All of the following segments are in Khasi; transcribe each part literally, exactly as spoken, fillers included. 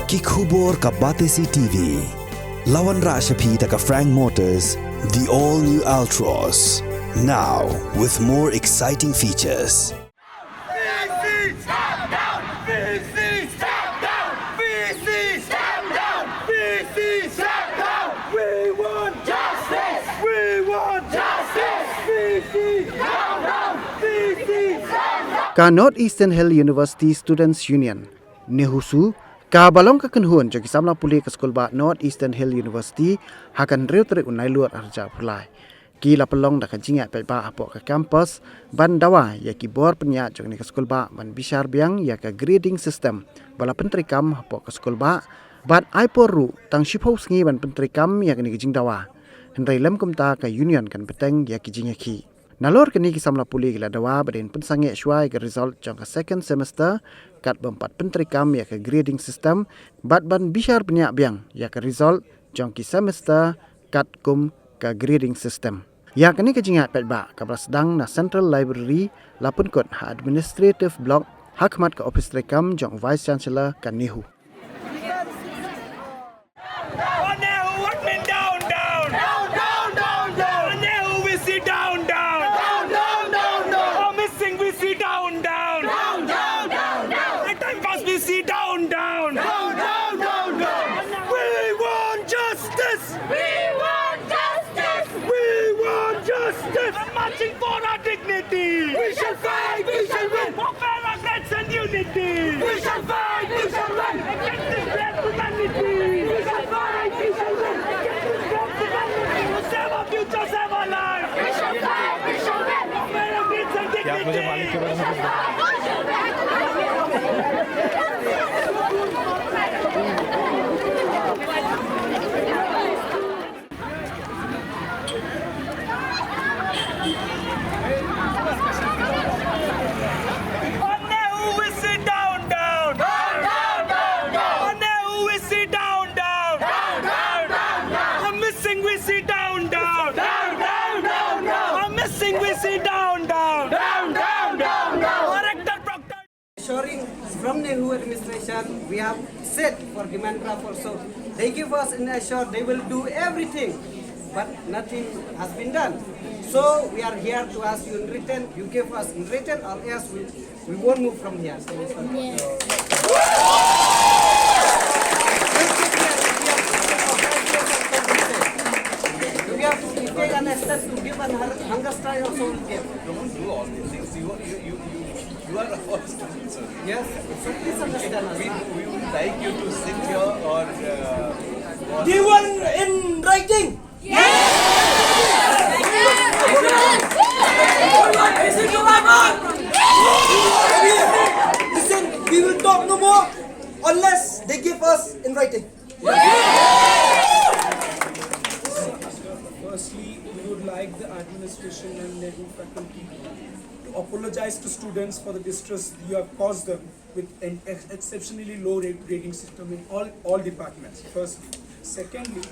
Ki khubor ka Batesi T V. La wanrah sha phi da ka Frank Motors, the all new Altroz. Now with more exciting features. V C, step down! V C, step down! V C, step down! V C, step down! We want justice! We want justice! V C, down, down! V C, step down! Ka North Eastern Hill University Students Union, NEHUSU, kaba long ka kynhun jong ki samla pule ka skulbah North Eastern Hill University, ha ka hynriew tarik u Nailur arhajar arphew lai, ki la pynlong da ka jingïaid paidbah hapoh ka campus ban dawa ïa ki bor pynïaid jong kane ka skulbah ban bishar biang ïa ka grading system ba la pyntreikam hapoh ka skulbah, bad ai por ruh tang shiphew sngi ban pyntreikam ïa kane ka jingdawa. Hynrei lym kumta ka union kan bteng ïa ki jingïakhih. Nalor kane ki samla pule ki la dawa ba dei ban pynsangeh shuwa ïa ka result jong ka second semester, kat bym pat pyntreikam ïa ka grading system, bad ban bishar bniah biang ïa ka result jong ki semester katkum ka grading system. Ïa kane ka jingïaid paidbah kaba la sdang na Central Library la pynkut ha Administrative Block, ha khmat ka ophis treikam jong Vice Chancellor ka NEHU. On NEHU admin down, down. Down, down, down, down. On NEHU V C down, down. Down, down, down, down. On missing V C down, down. Down, down, down, down. On time pass V C down, down. Down, down, down, down. We want justice. We want justice. We want justice. We're marching for our dignity. We shall fight, we shall win. For fairer rights and unity. We shall fight, we shall win. Against this great humanity. We shall fight, we shall win. Against this great humanity. To save our future, save our lives. We shall fight, we shall win. For fairer rights and dignity. क्या आप मुझे मालिक के बारे में कुछ बताएं? On NEHU V C down, down. Down, down, down, down. On NEHU V C down, down. Down, down, down, down. On missing V C down, down. Down, down, down, down. On missing V C down, down. Down, down, down, down. On rector proctor. Assuring from NEHU administration, we have said for demand draft also, they give us an assure they will do everything, but nothing has been done. So we are here to ask you in written, you give us in written, or else we, we won't move from here. We have to, if they understand to give an hun-, hunger strike also will give. Don't do all these things. You, you, you, you, you are a host. Yes, so please understand us. We, we would like you to sit here or, uh, or Given in writing. Yes! Listen, we will talk no more unless they give us in writing. Firstly, we would like the administration and NEHU faculty to apologize to students for the distress you have caused them with an ex-, exceptionally low rate grading system in all, all departments, firstly. Secondly,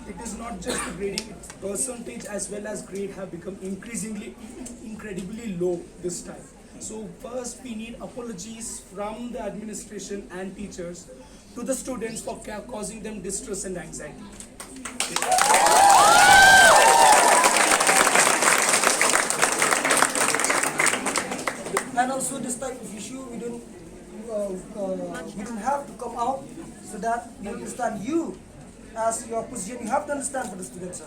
it is not just the grading, it's percentage as well as grade have become increasingly, incredibly low this time. So first, we need apologies from the administration and teachers to the students for ca-, causing them distress and anxiety. And also this type of issue, we don't, uh, uh, we don't have to come out so that we understand you as your position. You have to understand for the students, sir.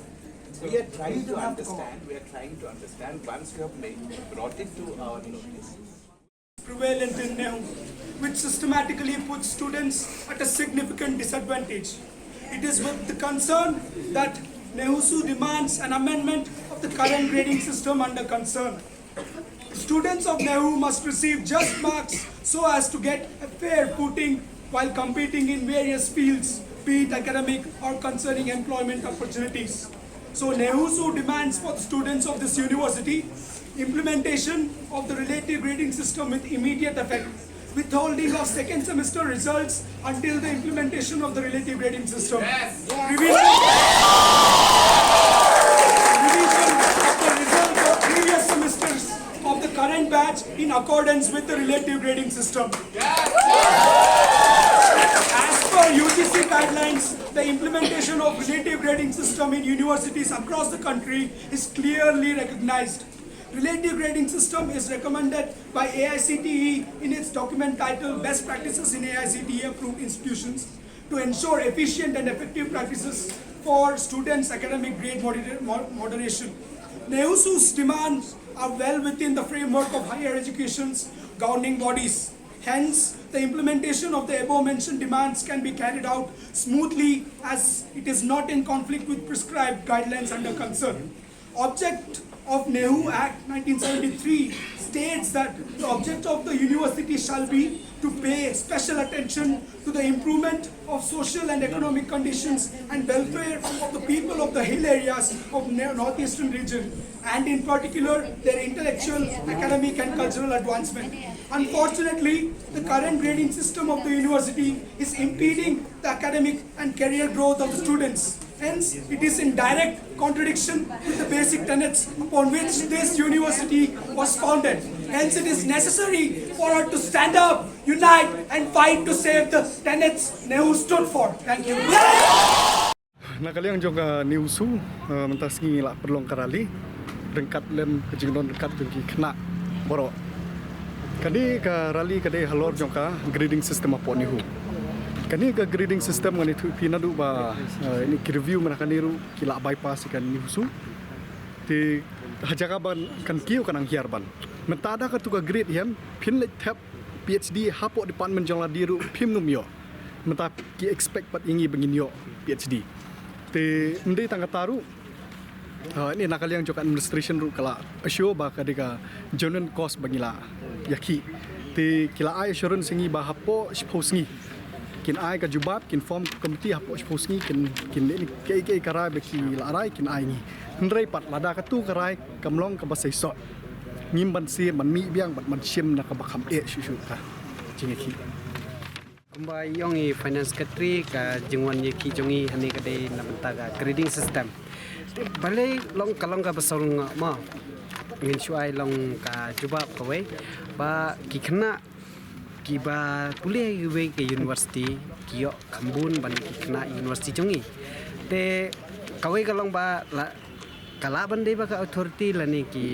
We are trying to understand, we are trying to understand once you have made, brought it to our notice. Prevalent in NEHU, which systematically puts students at a significant disadvantage. It is with the concern that NEHUSU demands an amendment of the current grading system under concern. Students of NEHU must receive just marks so as to get a fair footing while competing in various fields, be it academic or concerning employment opportunities. So NEHUSU demands for the students of this university implementation of the relative grading system with immediate effect, withholding of second semester results until the implementation of the relative grading system. Yes. Revision, revision of the results of previous semesters of the current batch in accordance with the relative grading system. Yes. As per guidelines, the implementation of relative grading system in universities across the country is clearly recognized. Relative grading system is recommended by A I C T E in its document titled Best Practices in A I C T E Approved Institutions to ensure efficient and effective practices for students' academic grade moder- mo- moderation. NEHUSU's demands are well within the framework of higher education's governing bodies. Hence, the implementation of the above mentioned demands can be carried out smoothly as it is not in conflict with prescribed guidelines under concern. Object of NEHU Act nineteen seventy-three states that the object of the university shall be to pay special attention to the improvement of social and economic conditions and welfare of the people of the hill areas of ne- northeastern region, and in particular their intellectual, academic and cultural advancement. Unfortunately, the current grading system of the university is impeding the academic and career growth of the students. Hence, it is in direct contradiction with the basic tenets upon which this university was founded. Hence, it is necessary for her to stand up, unite, and fight to save the tenets NEHU stood for. Thank you. Na ka liang jong ka NEHUSU, mynta sngi ngi la pynlong ka rally ryngkat lem ka jingdon ryngkat jong ki khynnah baroh. Kane ka rally ka dei halor jong ka grading system hapoh NEHU. Kane ka grading system ngan ïathuh phi naduh ba ini ki review mynta kane ruh ki la bypass ïa ka NEHUSU. Te ha jaka ban kan kiew kan nang hiar ban. Mynta da katu ka grade hi em phin leit thep PhD hapoh department jong lade ruh phim nym ïoh. Mynta ki expect pat ïa ngi ba ngin ïoh PhD. Te ym dei tang kata ruh, ini na ka liang jong ka administration ruh ka la assure ba ka dei ka genuine cause ba ngi la ïakhih. Te ki la ai assurance ïa ngi ba hapoh shiphew sngi kin ai ka jubab, kin form committee hapoh shiphew sngi, kin kin ini kaei kaei ka rai ba ki la rai kin ai ngi. Hynrei pat lada katu ka rai kam long kaba seisoh, ngim ban siem ban mih biang bad ban shim na kaba kham eh shuh shuh ka jingïakhih. Kumba i ong i finance secretary, ka jingwan ïakhih jong i hangne ka dei na bynta ka grading system. Te balei long ka long kaba sawlyngngoh mo? Ngin shu ai long ka jubab kawei ba ki khynnah kiba pule ha kiwei ki university ki ïoh kham bun ban ki khynnah university jong i. Te kawei ka long ba la ka lah ban dei ba ka authority lane ki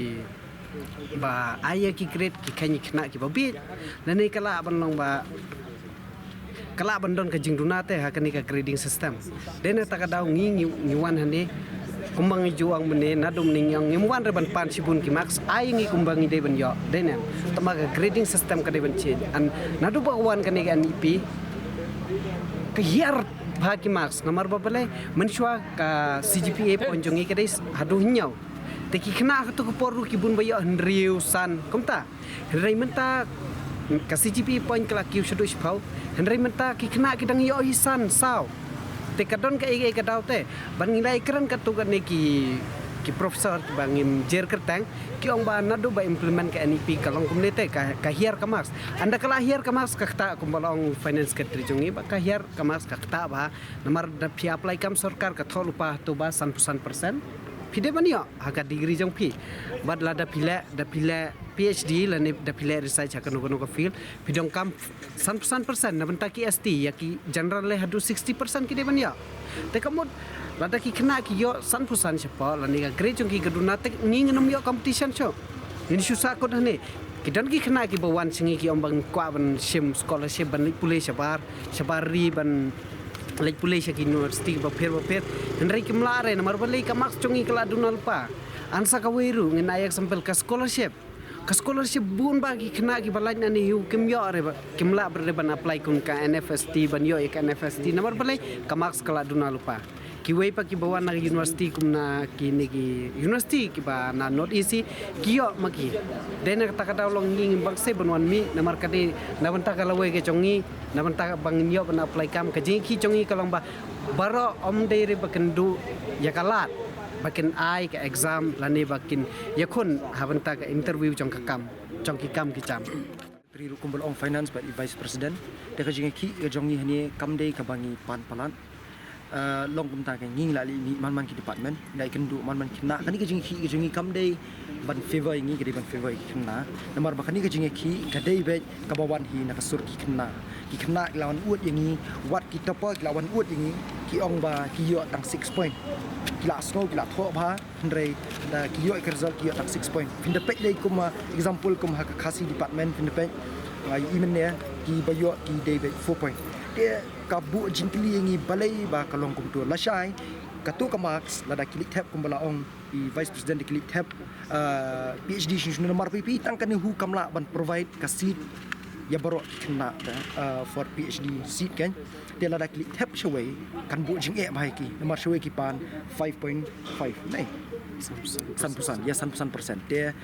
ba ai ïa ki grade ki kheiñ ki khynnah kiba bieit, lane ka lah ban long ba ka lah ban don ka jingduna te ha kane ka grading system. Dei na kata ka daw ngi ngi wan hangne kumba ngi ju ong mynne naduh mynne ngi ong ngim wan re ban pan shibun ki marks, ai ngi kumba ngi dei ban ïoh. Dei ne em? Tangba ka grading system ka dei ban change. Naduh ba wan kane ka NEP ka hiar bha ki marks, namar ba balei? Mynshuwa ka CGPA point jong ngi ka dei haduh hynñiew. Te ki khynnah ha katu ka por ruh ki bun ba ïoh hynriew san kumta. Hynrei mynta ka CGPA point ka la kiew shaduh shiphew. Hynrei mynta ki khynnah ki dang ïoh hi san saw. Te ka don kaei kaei ka daw te ban ngi la ïakren katto katne ki ki professor ba ngim jer kyrteng, ki ong ba naduh ba implement ka NEP ka long kumne te ka hiar ka marks. Ynda ka la hiar ka marks ka ktah, kumba la ong finance secretary jong ngi ba ka hiar ka marks ka ktah bha. Namar da phi apply kam sorkar ka thoh lypa hato ba sanphew san percent phi dei ban ïoh ha ka degree jong phi. Bad lada phi leh, da phi leh PhD lane da phi leh research ha kano kano ka field, phi donkam sanphew san percent na bynta ki ST, ïa ki general leh haduh sixty percent ki dei ban ïoh. Te ka mut lada ki khynnah ki ïoh sanphew san shapoh lane ka grade jong ki ka duna, te ngi ngin ym ïoh competition shuh. Ngin shu sahkut hangne. Ki don ki khynnah kiba wan sha ngi ki ong ba ngi kwah ban shim scholarship ban leit pule shabar shabar ri, ban leit pule sha ki university bapher bapher. Hynrei kim lah re namar balei? Ka marks jong ngi ka la duna lypa. Yn sa kawei ruh ngin ai example ka scholarship. Ka scholarship bun ba ki khynnah kiba lait na NEHU kim ïoh re, kim lah re ban apply kum ka NFST, ban ïoh ïa ka NFST namar balei? Ka marks ka la duna lypa. Kiwei pat kiba wan na ka university kum na kine ki university kiba na North East, ki ïoh ma ki. Dei na kata ka daw long ngi ngim bang seh ban wan mih namar ka dei na bynta ka lawei ka jong ngi, na bynta ba ngin ïoh ban apply kam. Ka jingïakhih jong ngi ka long ba baroh ym dei re ba kin duh ïa ka lad ba kin ai ka exam lane ba kin ïakhun ha bynta ka interview jong ka kam, jong ki kam ki jam. Ri ruh kumba la ong finance bad i vice president, da ka jingïakhih ka jong ngi hangne kam dei kaba ngi pan palat. Uh, long kumta ka ngi la li ni man man ki department, la i kynduh man man ki khynnah. Kane ka jingkhih ka jong ngi kam dei ban favor ïa ngi, ka dei ban favor ïa ki khynnah. Namar ba kane ka jingkhih ka dei beit kaba wan hi na ka sur ki khynnah. Ki khynnah ki la wan ud ïa ngi, wat ki topper ki la wan ud ïa ngi, ki ong ba ki ïoh tang six point. Ki la sngew, ki la thoh bha, hynrei da ki ïoh ka result ki ïoh tang six point. Phin da peit lei kum, uh, example kum ha ka Khasi department, phin da peit, uh, i mynne ki ba ïoh ki dei beit four point. Te ka buh jingkylli ïa ngi balei ba ka long kumto, lashai katu ka marks lada ki leit thep kumba la ong i Vice President, ki leit thep, uh, PhD shano shano, namar phi, phi tang kane hi kam lah ban provide ka seat ïa baroh ki khynnah, uh, for PhD seat kan. Te lada ki leit thep shawei kan buh jingeh bha ïa ki, namar shawei ki pan five point five ne, sanphew san, ïa sanphew san percent. Te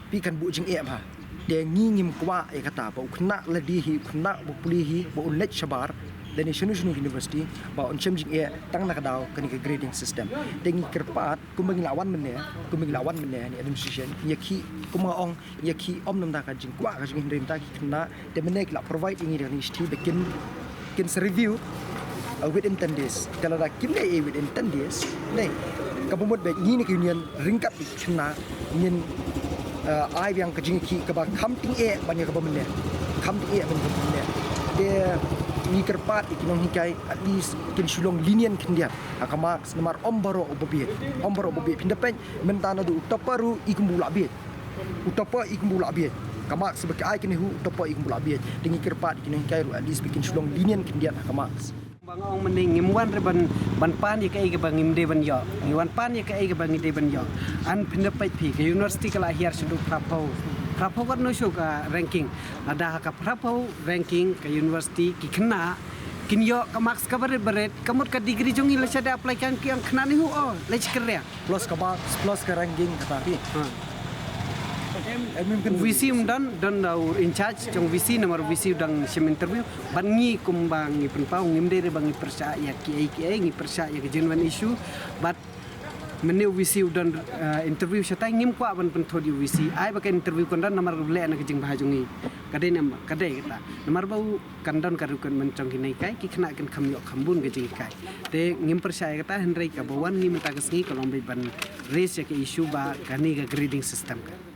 phi kan buh jingeh bha. Te ngi ngim kwah ïa kata, ba u khynnah lade hi, u khynnah ba pule hi, ba un leit shabar lane shano shano university, ba un shem jingeh tang na ka daw kane ka grading system. Te ngi kyrpad kumba ngi la wan mynne, kumba ngi la wan mynne ne administration, ïa ki, kumba ong, ïa ki, ym namar ka jingkwah ka jong ngi, hynrei namar ki khynnah. Te mynne ki la provide ïa ngi da kane ka shithi ba kin, kin sa review, uh, within ten days. Te lada kim leh ei within ten days ne, kaba mut ba ngi ne ka union ryngkat ki khynnah ngin, uh, ai biang ka jingkhih kaba kham tyngeh ban ïa kaba mynne, kham tyngeh ban ïa kaba mynne. Te ngi kyrpad ïa ki nonghikai at least kin shu long lenient khyndiat ha ka marks, namar ym baroh uba bieit, ym baroh uba bieit. Phin da peit mynta naduh u topper ruh i kumba u la bieit. U topper i kumba u la bieit. Ka marks ba ki ai kane hi, u topper i kumba u la bieit. Te ngi kyrpad ïa ki nonghikai ruh at least ba kin shu long lenient khyndiat ha ka marks. Ba nga ong mynne ngim wan re ban, ban pan ïa kaei kaba ngim dei ban ïoh. Ngi wan pan ïa kaei kaba ngi dei ban ïoh. Hynrei phin da peit phi, ka university ka la hiar shaduh phraphew, phraphew katno shuh ka ranking. Lada ha ka phraphew ranking ka university ki khynnah kin ïoh ka marks kaba rit ba rit, ka mut ka degree jong ngi lashai da apply kan ki ong khynnah ne hi, oh, leit kyrpad. Plus ka marks, plus ka ranking kata phi. Ha. Em, em, em, em. VC um don, don da u in charge jong VC, namar VC u dang shim interview. Bad ngi kumba ngi pynpaw, ngim dei re ba ngi pyrshah ïa kiei kiei, ngi pyrshah ïa ka genuine issue. Bad mynne u VC u don, uh, interview shatai, ngim kwah ban pynthut ïa u VC. Ai ba ka interview kan don namar u leh na ka jingbha jong ngi. Ka dei namar, ka dei kata. Namar ba u kan don ka recruitment jong ki nonghikai, ki khynnah kin kham ïoh kham bun ka jinghikai. Te ngim pyrshah ïa kata, hynrei kaba wan ngi mynta ka sngi ka long beit ban raise ïa ka issue ba kane ka grading system ka.